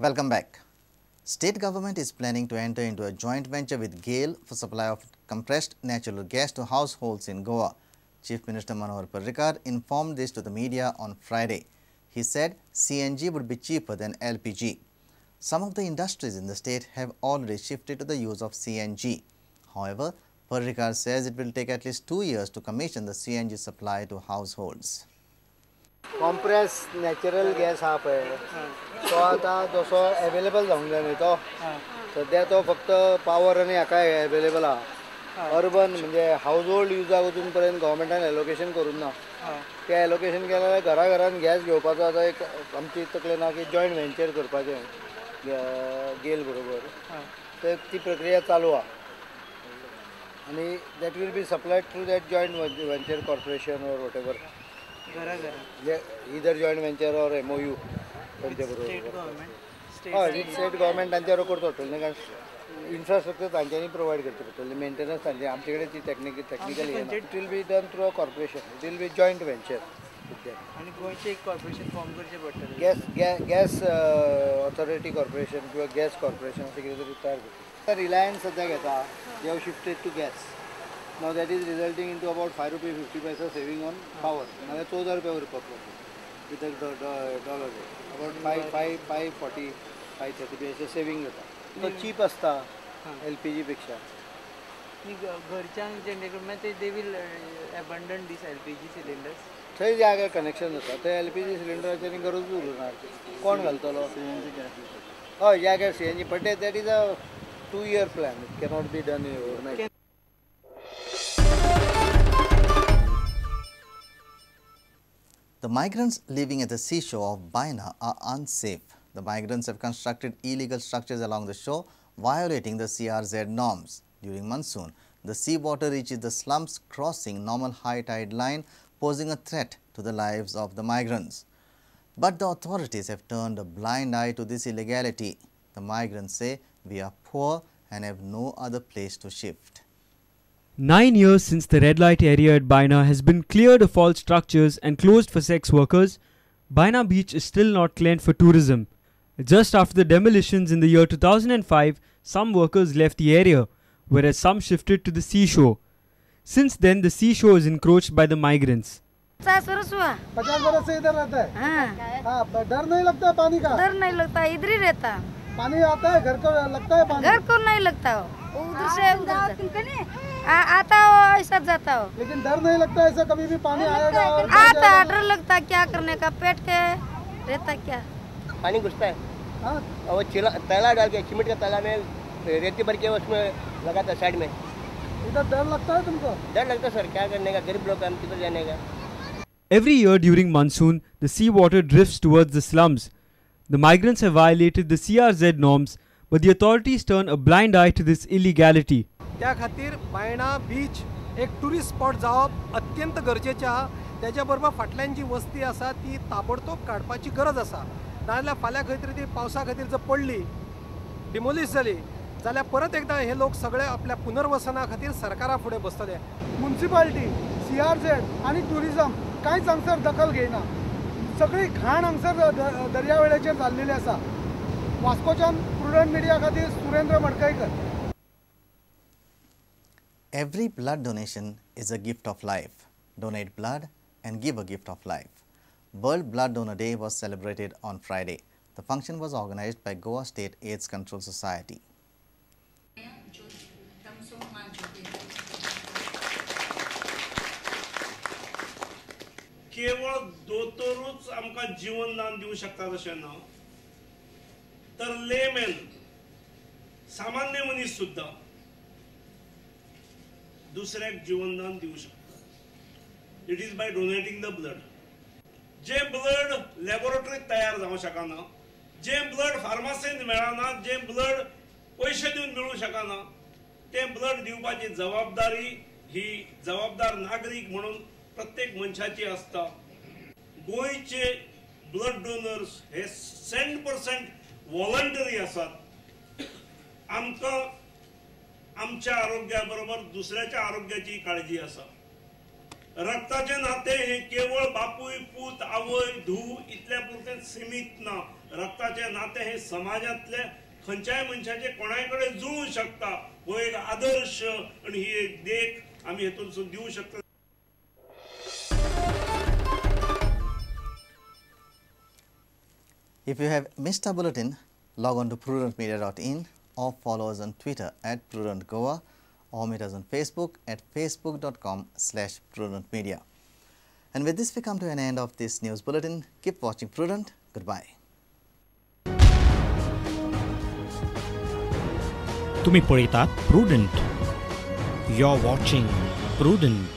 Welcome back. State government is planning to enter into a joint venture with GAIL for supply of compressed natural gas to households in Goa. Chief Minister Manohar Parrikar informed this to the media on Friday. He said CNG would be cheaper than LPG. Some of the industries in the state have already shifted to the use of CNG. However, Parrikar says it will take at least 2 years to commission the CNG supply to households. Compress natural gas हा पळय तो आतां जसो available जावंक जाय न्ही तो सद्या तो फक्त पावर आनी हाका एवेलेबल आहा. अर्बन म्हणजे हावज होल्ड युजाक वचून पर्यंत गव्हर्मेंटान एलोकेशन करूंक ना. तें एलोकेशन केलें जाल्यार घरा घरान गॅस घेवपाचो आतां एक आमची तकले ना की जॉयंट व्हेंचर करपाचें गेल बरोबर, तर ती प्रक्रिया चालू आहा आनी that will be supplied through that joint venture corporation or whatever. Either joint venture or MOU तांचे बरोबर. हय, विथ स्टेट गव्हर्मेंट तांचे बरोबर करचो पडटलो न्ही, कारण इन्फ्रास्ट्रक्चर तांच्यांनी प्रोवायड करचें पडटलें, मेंटेनन्स तांचे, आमचे कडेन ती टॅक्निकली येना. It will be done through a corporation, it will be joint venture. आनी गोंयचें एक कॉर्पोरेशन फॉर्म करचें पडटलें, गॅस गॅस ऑथॉरिटी कॉर्पोरेशन किंवा गॅस कॉर्पोरेशन अशें कितें तरी तयार करचें. रिलायन्स सद्या घेता, they have shifted to gas. Now that is resulting into about ₹5.50 saving on power. Now 14 रुपये उरपाक with a dollar rate. About 5.40, 5.30 अशें सेविंग जाता. तो चीप आसता LPG पेक्षा. घरच्यांक जनरेटर मागीर they will abandon this LPG cylinders. थंय जाग्यार कनेक्शन जाता थंय LPG सिलिंडराची आनी गरजूच उरना. कोण घालतलो? हय, जाग्यार CNG, but that is a 2-year plan. It cannot be done overnight. The migrants living at the seashore of Baina are unsafe. The migrants have constructed illegal structures along the shore, violating the CRZ norms. During monsoon, the seawater reaches the slums, crossing normal high tide line, posing a threat to the lives of the migrants. But the authorities have turned a blind eye to this illegality. The migrants say we are poor and have no other place to shift. 9 years since the red light area at Baina has been cleared of all structures and closed for sex workers, Baina Beach is still not cleared for tourism. Just after the demolitions in the year 2005, some workers left the area, whereas some shifted to the seashore. Since then, the seashore is encroached by the migrants. 50 बरस हुआ। 50 बरस से इधर रहता है? हाँ। डर नहीं लगता पानी का? डर नहीं लगता, इधर ही रहता। पानी आता है घर को लगता है पानी? घर को नहीं लगता, हो उधर से उधर आता हो, ऐसा जाता हो। लेकिन डर नहीं लगता ऐसा कभी भी पानी आएगा? आता, डर लगता, क्या करने का, पेट के रहता क्या। पानी घुसता है। हाँ? और वो तला डाल के, सीमेंट का तला में रेती भर के उसमें लगाता है साइड में। इधर डर लगता है तुमको? डर लगता है सर, क्या करने का, गरीब लोग हम किधर जाने का। Every year during monsoon, the sea water drifts towards the slums. The migrants have violated the CRZ norms, but the authorities turn a blind eye to this illegality. त्या खातीर बायणा बीच एक टुरिस्ट स्पॉट जावप अत्यंत गरजेचें आहा. तेच्या बरोबर फाटल्यान जी वस्ती आसा ती ताबडतोब काडपाची गरज आसा. नाजाल्यार फाल्यां खंय तरी ती पावसा खातीर जर पडली, डिमोलिश जाली जाल्यार परत एकदां हे लोक सगळे आपल्या पुनर्वसना खातीर सरकारा फुडें बसतले. म्युनिसिपालिटी, CRZ आनी टुरिजम कांयच हांगसर दखल घेयना. सगळी घाण हांगसर दर्यावेळेचेर जाल्लेली आसा. वास्कोच्यान प्रुडंट मिडिया खातीर Surendra Madkaikar. Every blood donation is a gift of life. Donate blood and give a gift of life. World Blood Donor Day was celebrated on Friday. The function was organized by Goa State AIDS Control Society. केवळ दोतोरूच आमकां जीवनदान दिवं शकतात अशें ना, तर layman, सामान्य मनीस सुद्दां दुसऱ्याक जीवनदान दिवं शकता. It is by donating the blood. जे ब्लड लॅबोरेटरीत तयार जावंक शकना, जे ब्लड फार्मासींत मेळना, जे ब्लड पयशे दिवन मेळूंक शकना, तें ब्लड दिवपाची जबाबदारी ही जबाबदार नागरीक म्हणून प्रत्येक मनशाची आसता. गोंयचे ब्लड डोनर्स हे 100% वॉलंटरी आसात. आमकां आमच्या आरोग्या बरोबर दुसऱ्याच्या आरोग्याची काळजी आसा. रक्ताचें नातें हें केवळ बापूय पूत आवय धूव इतल्या पुरतें सीमीत ना. रक्ताचें नातें हें समाजांतले खंयच्याय मनशाचे कोणाय कडेन जुळूं शकता. हो एक आदर्श आनी ही एक देख आमी हेतून दिवं शकता. If you have missed our bulletin, log on to prudentmedia.in or follow us on Twitter at prudentgoa or meet us on Facebook at facebook.com/prudentmedia. And with this, we come to an end of this news bulletin. Keep watching Prudent. Goodbye. तुम्ही पळयतात Prudent. You're watching Prudent.